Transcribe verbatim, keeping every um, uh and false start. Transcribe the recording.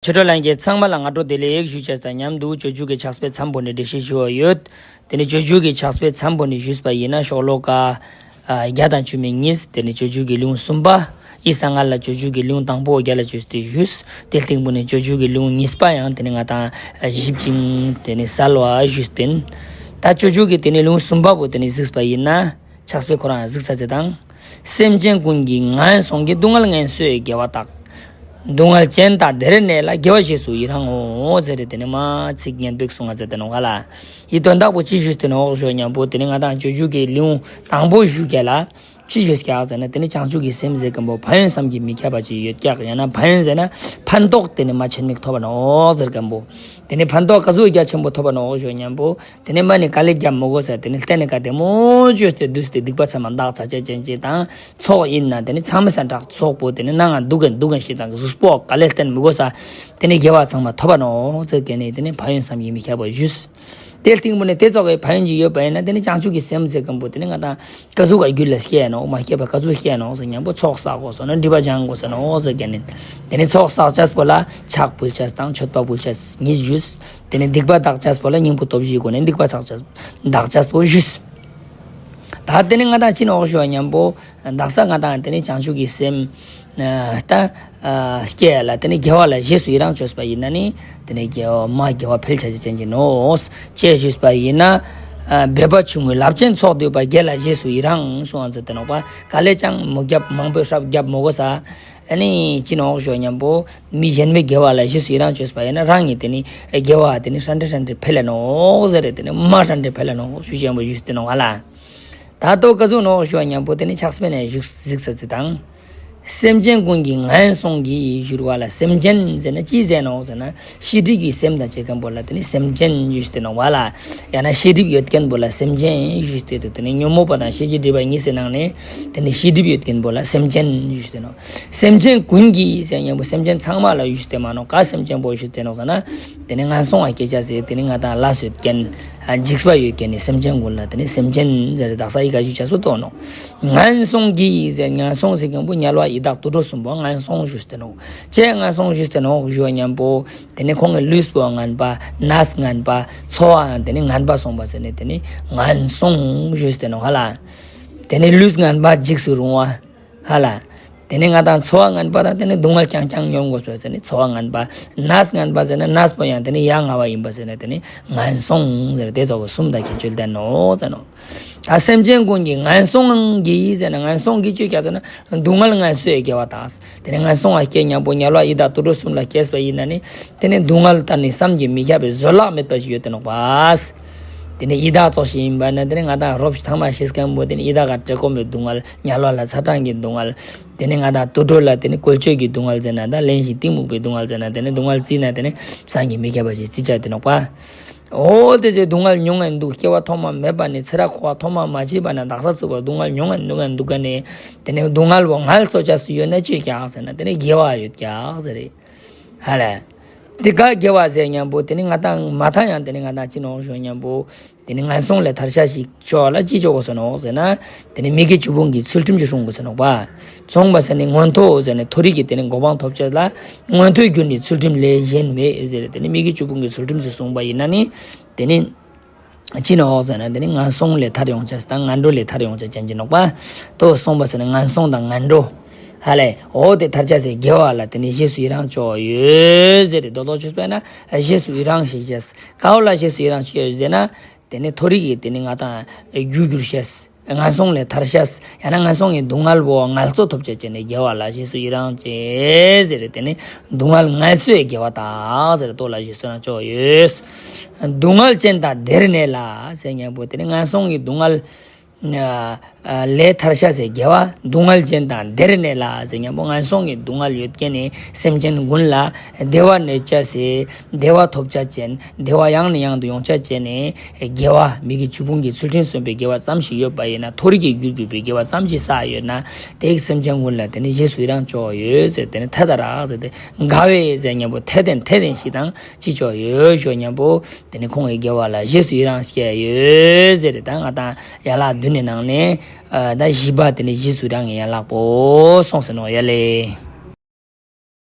ཆོས་གྲོགས་ལྷན་རྒྱས་ཚང་མ་ལ་སྔ་དྲོ་བདེ་ལེགས་ཞུ་ཅེས་དང་མཉམ་དུ་སྤྱོད་འཇུག་གི་ཕྱག་དཔེ་མཚམས་པོ་ནེ་འགྲེལ་བཤད་ཞུ་བ་ཡོད། ཏེ་ནེ་སྤྱོད་འཇུག་གི་ཕྱག་དཔེ་མཚམས་པོ་ནེ་ཞུས་པ་ཡིན་ན་ཤོ་ལོ་ཀ་ཨ་བརྒྱ་དང་བཅུ་མེད་གཉིས། ཏེ་ནེ་སྤྱོད་འཇུག་གི་ལེའུ་གསུམ་པ། འི་སྔ་ལ་སྤྱོད་འཇུག་གི་ལེའུ་དང་པོ་རྒྱལ་ལ་བཅོས་ཏེ་ཞུས། ཏེ་སྟིང་པོ་ནེ་སྤྱོད་འཇུག་གི་ལེའུ་གཉིས་པ་ཡང་ཏེ་ནེ་ང་དང་ཞིབ་ཅིང་ཏེ་ནེ་གསལ་བ་ཞུས་པིན། ད་སྤྱོད་འཇུག་གི་ཏེ་ནེ་ལེའུ་གསུམ་པ་པོ་ཏེ་ནེ་གཟིགས་པ་ཡིན་ན། ཕྱག་དཔེ་ཁོ་རང་གཟིགས་ས་ཅེས་དང་། སེམས་ཅན་ཀུན་གྱི་ངན་སོང་གི། སྡུག་བསྔལ་ངལ་གསོའི་དགེ་བ་དག། སྡུག་བསྔལ་ཅན་དག་བདེར་གནས་ལ། དགེ་བ་རྗེས་སུ་ཡི་རང་ངོ་། ཟེར་ཏེ་ཏེ་ནེ་མ་ཚིག་སྙན་པོ་གསུངས་ཏེ་ནོག་ལེ། འི་དོན་དག་པོ་ཅི་ཞུས་ཏེ་ནོག་ཞུ་ཉམ་པོ་ཏེ་ནེ་ང་དང་སྤྱོད་འཇུག་གི་ལེའུ་དང་པོ་ཞུ་རྒྱུ་ལ་ཅི་ཞུས་ཀྱག་ཟེར་ན། ཏེ་ནེ་བྱང་ཆུབ་ཀྱི་སེམས་ཟེར་ཁན་པོ་ཕན་ཡོན་བསམ་གྱིས་མི་ཁྱབ་པ་ཅིག་ཡོད་ཀྱག། ཡང་ན་ཕན་ཡོན་ཟེར་ན་ཕན་ཐོགས་ཏེ་ནེ་མ་ཆེན་མོ་ཐོབ་པ་ནོག་ཟེར་ཁན་པོ། ཏེ་ནེ་ཕན་ཐོགས་ག་ཟུག་རྒྱ་ཆེན་པོ་ཐོབ་པ་ནོག་ཞུ་ཉམ་པོ། ཏེ་ནེ་མ་ནེ་དཀའ་ལས་རྒྱབ་མི་དགོས་ས། ཏེ་ནེ་ལྟས་ནེ་ཀ་བདེ་མོ་བཅོས་ཏེ་བསྡུས་ཏེ་སྡིག་པ་ཚང་མ་འདག་ཆ་ཅེས་ཅན་ཅིག་དང་། ཚོགས་ཡིན་ན་ཏེ་ནེ་ཚང་མའི་སང་དྲག་ཚོགས་པོ་ཏེ་ནེ་ནང་ང་འདུག་གིན་འདུག་གིན་ཞིག་དང་གཟུགས་པོ་དཀའ་ལས་ལྟས་ནེ་མི་དགོས་ས། ཏེ་ནེ་དགེ་བ་ཚང་མ་ཐོབ་པ་ནོག་ཟེར་ཁན་ནི་ཏེ་ནེ་ཕན་ཡོན་བསམ་གྱིས་མི་ཁྱབ་པ་ཞུས། ཏེ་སྟིང་པོ་ནེ་ཏེ་ཙོགས་སི་ཕན་ཡོན་ཅིག་ཡོད་པ་ཡིན་ན་ཏེ་ནེ་བྱང་ཆུབ་ཀྱི་སེམས་ཟེར་ཁན་པོ་ཏེ་ནེ་ང་དང་ག་ཟུག་ག་རྒྱུད་ལ་སྐྱེ་ནོག། མ་སྐྱེས་པ་ག་ཟུག་སྐྱེ་ནོག་ཟེར་ཉམ་པོ་ཚོགས་བསགས་དགོས་ས་ནོག། སྒྲིབ་པ་སྦྱང་དགོས་ས་ནོག་ཟེར་ཁན་ནི། ཏེ་ནེ་ཚོགས་བསགས་ཅེས་པོ་ལ་ཕྱག་ཕུལ་ཅེས་དང་མཆོད་པ་ཕུལ་ཅེས་གཉིས་ཞུས། ཏེ་ནེ་སྡིག་པ་འདག་ཅེས་པོ་ལ་སྙིང་པོ་སྟོབས་བཞིའི་སྒོ་ནེ་སྡིག་པ་འདག་ཅེས་འདག་ཅེས་པོ་ཞུས། ད་ཏེ་ནེ་ང་དང་ཅི་ནོག་ཞུ་ཉམ་པོ། འདག་ས་ང་དང་ཏེ་ནེ་བྱང་ཆུབ་ཀྱི་སེམས་ཨ་ད་ཨ་སྐྱེ་ལ་ཏེ་ནེ་དགེ་བ་ལ་རྗེས་སུ་ཡི་རང་བཅོས་པ་ཡིན་ན་ནི་ཏེ་ནེ་དགེ་བ་མ་དགེ་བ་འཕེལ་ཆ་ཅེས་ཅན་ཅིག་ནོག་ཅེས་ཞུས་པ་ཡིན་ན། ཨ་འབད་པ་ཆུང་ངུས་རླབས་ཆེན་ཚོགས་བསྡུས་པ། དགེ་ལ་རྗེས་སུ་ཡི་རང་གསུངས་ཏེ་ནོག་པ། དཀའ་ལས་ཅང་མི་རྒྱབ་མང་པོ་ཧྲབ་རྒྱབ་མི་དགོས་ས། ཨ་ནི་ཅི་ནོག་ཞུ་ཉམ་པོ། མི་གཞན་མའི་དགེ་བ་ལ་རྗེས་སུ་ཡི་རང་བཅོས་པ་ཡིན་ན་རང་ངི་ཏེ་ནེ་དགེ་བ་ཏེ་ནེ་ཧྲན་ཏེ་ཧྲན་ཏེ་འཕེལ་ལ་ནོག་ཟེར་ཏེ་ནེ་མ་ཧྲན་ཏེ་འཕེལ་ལ་ནོག་ཞུ་ཅེས་པོ་ཞུས་ཏེ་ནོག་ལེ། ད་ལྟོ་ག་ཟུག་ནོག་ཞུ་ཉམ་པོ་ཏེ་ནེ་ཕྱག་དཔེ་ནེ་ཞུགས་གཟིགས་ས་ཅེས་དང་། སེམས་ཅན་ཀུན་གྱི་ངན་སོང་གི་ཞུ་བ་ལ་སེམས་ཅན་ཟེར་ན་ཅི་ཟེར་ནོག་ཟེར་ན་ཤེས་སྒྲིབ་ཀྱི་སེམས་དང་བཅས་ཁན་པོ་ལ་ཏེ་ནེ་སེམས་ཅན་ཞུས་ཏེ་ནོག་པ་ལེ། ཡང་ན་ཤེས་སྒྲིབ་ཡོད་ཁན་པོ་ལ་སེམས་ཅན་ཞུས་ཏེ་འདུག། ཏེ་ནེ་ཉོན་མོངས་པ་དང་ཤེས་བྱའི་སྒྲིབ་པ་གཉིས་སི་ནང་ནེ་ཏེ་ནེ་ཤེས་སྒྲིབ་ཡོད་ཁན་པོ་ལ་སེམས་ཅན་ཞུས་ཏེ་ནོག། སེམས་ཅན་ཀུན་གྱི་ཟེར་ཉམ་པོ་སེམས་ཅན་ཚང་མ་ལ་ཞུས་ཏེ་མ་ནོག། ག་སེམས་ཅན་པོ་ཞུས་ཏེ་ནོག་ཟེར་ན། ཏེ་ནེ་ངན་སོང་ང་སྐྱེ་ཅེས་སི་ཏེ་ནེ་ང་དང་ལས་ཡོད་ཁན། འཇིགས་པ་ཡོད་ཁན་ནི་སེམས་ཅན་ཀུན་ལ་ཏེ་ནེ་སེམས་ཅན་ཟེར་ཏེ་འདག་ས་འི་ཀ་ཞུ་ཅེས་སུ་ཐོན་ནོག། ངན་སོང་གི་ཟེར་ངན་སོང་ཟེར་ཁན་པོ་དམྱལ་བ་ཡི་དྭགས་དུད་འགྲོ་གསུམ་པོ་ངན་སོང་ཞུས་ཏེ་ནོག། ཅི་ངན་སོང་ཞུས་ཏེ་ནོག་ཞུ་ཉམ་པོ། ཏེ་ནེ་ཁོང་གི་ལུས་པོ་ངན་པ། གནས་ངན་པ། འཚོ་བའང་ཏེ་ནེ་ངན་པ་སོང་པ་ཟེར་ནེ་ཏེ་ནེ་ངན་སོང་ཞུས་ཏེ་ནོག་ཧ་ལེ། ཏེ་ནེ་ལུས་ངན་པ་འཇིགས་སུ་རུང་བ། ཧ་ལེ། ཏེ་ནེ་ང་དང་འཚོ་བ་ངན་པ་དང་ཏེ་ནེ་སྡུག་བསྔལ་རྐྱང་རྐྱང་མྱོང་དགོས་པ་ཟེར་ནེ་འཚོ་བ་ངན་པ། གནས་ངན་པ་ཟེར་ན་གནས་པོ་ཡང་ཏེ་ནེ་ཡ་ང་བ་ཡིན་པ་ཟེར་ནེ་ཏེ་ནེ་ངན་སོང་ཟེར་ཏེ་ཙོགས་སི་གསུམ་དང་ཁྱད་ཆོས་ལྡན་ནོག་ཟེར་ནོག། ད་སེམས་ཅན་ཀུན་གྱི་ངན་སོང་གི་ཟེར་ན་ངན་སོང་གི་ཅི་ཀ་ཟེར་ན་སྡུག་བསྔལ་ངལ་གསོའི་དགེ་བ་དག། ཏེ་ནེ་ངན་སོང་ང་སྐྱེ་ཉམ་པོ་དམྱལ་བ་ཡི་དྭགས་དུད་འགྲོ་གསུམ་ལ་སྐྱེས་པ་ཡིན་ན་ནི་ཏེ་ནེ་སྡུག་བསྔལ་ཏེ་ནེ་བསམ་གྱིས་མི་ཁྱབ་པའི་བཟོད་གླགས་མེད་པ་ཞིག་ཡོད་དེ་ནོག་པ། ཏེ་ནེ་ཡི་དྭགས་ཙོགས་ཤིག་ཡིན་པ་ན་ཏེ་ནེ་ང་དང་རོབ་ཐང་མ་ཤེས་ཁན་པོ་ཏེ་ནེ་ཡི་དྭགས་ཀ་བཀྲེས་སྐོམ་པའི་སྡུག་བསྔལ། དམྱལ་བ་ལ་ཚ་གྲང་གི་སྡུག་བསྔལ། ཏེ་ནེ་ང་དང་དུད་འགྲོ་ལ་ཏེ་ནེ་བཀོལ་སྤྱོད་ཀྱི་སྡུག་བསྔལ་ཟེར་ན་ད་གླེན་ཞིང་གཏི་མུག་པའི་སྡུག་བསྔལ་ཟེར་ན་ཏེ་ནེ་སྡུག་བསྔལ་བརྩིས་ན་ཏེ་ནེ་བསམ་གྱིས་མི་ཁྱབ་པ་ཞིག་བརྩི་ཅེས་དེ་ནོག་པ། འོ་ཏེ་ཚེ་སྡུག་བསྔལ་མྱོང་ངིན་འདུག། སྐྱེ་བ་ཐོག་མ་མེད་པ་ནེ་ཚེ་རབས་འཁོར་བ་ཐོག་མ་མ་མཆིས་པ་ན་འདག་ས་ཚུག་པ་སྡུག་བསྔལ་མྱོང་ངིན་འདུག་ངིན་འདུག་ག་ནེ། ཏེ་ནེ་སྡུག་བསྔལ་བོ་ངལ་གསོ་ཅེས་སུ་ཡོད་ན་ཅི་ཀ་ཟེར་ན་ཏེ་ནེ་དགེ་བ་ཡོད་ཀྱག་ཟེར་རེ། ཧ་ལེ། ཏེ་ག་དགེ་བ་ཟེར་ཉམ་པོ་ཏེ་ནེ་ང་དང་མ་ཐང་ཡང་ཏེ་ནེ་ང་དང་ཅི་ནོག་ཞུ་ཉམ་པོ། ཏེ་ནེ་ངན་སོང་ལས་ཐར་ཤེས་ཤིག་ཅོ་ལ་ཅི་ཅོ་དགོས་ས་ནོག་ཟེར་ན། ཏེ་ནེ་མི་དགེ་བཅུ་སྤོང་གི་ཚུལ་ཁྲིམས་ཅིག་སྲུང་དགོས་ས་ནོག་པ། སྲུང་བ་ཟེར་ནི་མངོན་མཐོ་ཟེར་ནི་མཐོ་རིས་ཀྱི་ཏེ་ནེ་གོ་འཕང་ཐོབ་ཅེས་ལ་མངོན་མཐོའི་རྒྱུ་ནི་ཚུལ་ཁྲིམས་ལས་གཞན་མེད་ཟེར། ཏེ་ནེ་མི་དགེ་བཅུ་སྤོང་གི་ཚུལ་ཁྲིམས་སུ་སྲུང་བ་ཡིན་ན་ནི་ཏེ་ནེ་ཅི་ནོག་ཟེར་ན་ཏེ་ནེ་ངན་སོང་ལས་ཐར་ཡོང་ཅེས་དང་ངན་འགྲོ་ལས་ཐར་ཡོང་ཅེས་ཅན་ཅིག་ནོག་པ། ཏོ་སྲུང་བ་ཟེར་ནི་ངན་སོང་དང་ངན་འགྲོ། ཧ་ལེ། འོ་ཏེ་ཐར་ཅེས་སི་དགེ་བ་ལ་ཏེ་ནེ་རྗེས་སུ་ཡི་རང་ཅོ་ཡོད་ཟེར་རེ་དོ་དོ་ཅོས་པས་ན་རྗེས་སུ་ཡི་རང་ཞིག་ཅེས། ཀ་བོ་ལ་རྗེས་སུ་ཡི་རང་ཅོ་ཡོད་ཟེར་ན། ཏེ་ནེ་མཐོ་རིས་ཀྱི་ཏེ་ནེ་ང་དང་རྒྱུར་གྱུར་ཤེས། ངན་སོང་ལས་ཐར་ཤེས། ཡང་ན་ངན་སོང་གི་སྡུག་བསྔལ་བོ་ངལ་གསོ་ཐོབ་ཅེས་ཅན་ནི་དགེ་བ་ལ་རྗེས་སུ་ཡི་རང་ཅོས་ཟེར་རེ་ཏེ་ནེ་སྡུག་བསྔལ་ངལ་གསོའི་དགེ་བ་དག་ཟེར་རེ་ཏོ་ལ་རྗེས་སུ་ཡི་རང་ཅོ་ཡོད། སྡུག་བསྔལ་ཅན་དག་བདེར་གནས་ལ་ཟེར་ཉམ་པོ་ཏེ་ནེ་ངན་སོང་གི་སྡུག་བསྔལ་ལས་ཐར་ཤེས་སི་དགེ་བ། སྡུག་བསྔལ་ཅན་དག་བདེར་གནས་ལ་ཟེར་ཉམ་པོ་ངན་སོང་གི་སྡུག་བསྔལ་ཡོད་ཁན་ནི་སེམས་ཅན་ཀུན་ལ་བདེ་བ་གནས་ཅེས་སི་བདེ་བ་ཐོབ་ཅེས་ཅན་བདེ་བ་ཡང་ནས་ཡང་དུ་ཡོང་ཅེས་ཅན་ནི་དགེ་བ་མི་དགེ་བཅུ་སྤོང་གི་ཚུལ་ཁྲིམས་སྲུང་བའི་དགེ་བ་ཙམ་ཞིག་ཡོད་པ་ཡིན་ན་མཐོ་རིས་ཀྱི་རྒྱུར་གྱུར་པའི་དགེ་བ་ཙམ་ཞིག་བསགས་ཡོད་ན་ཏེ་སེམས་ཅན་ཀུན་ལ་ཏེ་ནེ་རྗེས་སུ་ཡི་རང་ཅོ་ཡོད་ཟེར་ཏེ་ནེ་ཐད་ད་རག་ཟེར་ཏེ་དགའ་བས་ཟེར་ཉམ་པོ་ཐད་དེན་ཐད་དེན་ཞིག་དང་ཅི་ཅོ་ཡོད་ཞུ་ཉམ་པོ་ཏེ་ནེ་ཁོང་གི་དགེ་བ་ལ་རྗེས་སུ་ཡི་རང་ཅོ་ཡོད་ཟེར་ཏེ་ད་ང་དང་ཡན་ལག་བདུན་ནི་ནང་ནེ་ཨ་ད་བཞི་པ་ཏེ་ནེ་རྗེས་སུ་ཡི་རང་གི་ཡན་ལག་པོ་སོང་ཟེར་ནོག་ཡ་ལེ།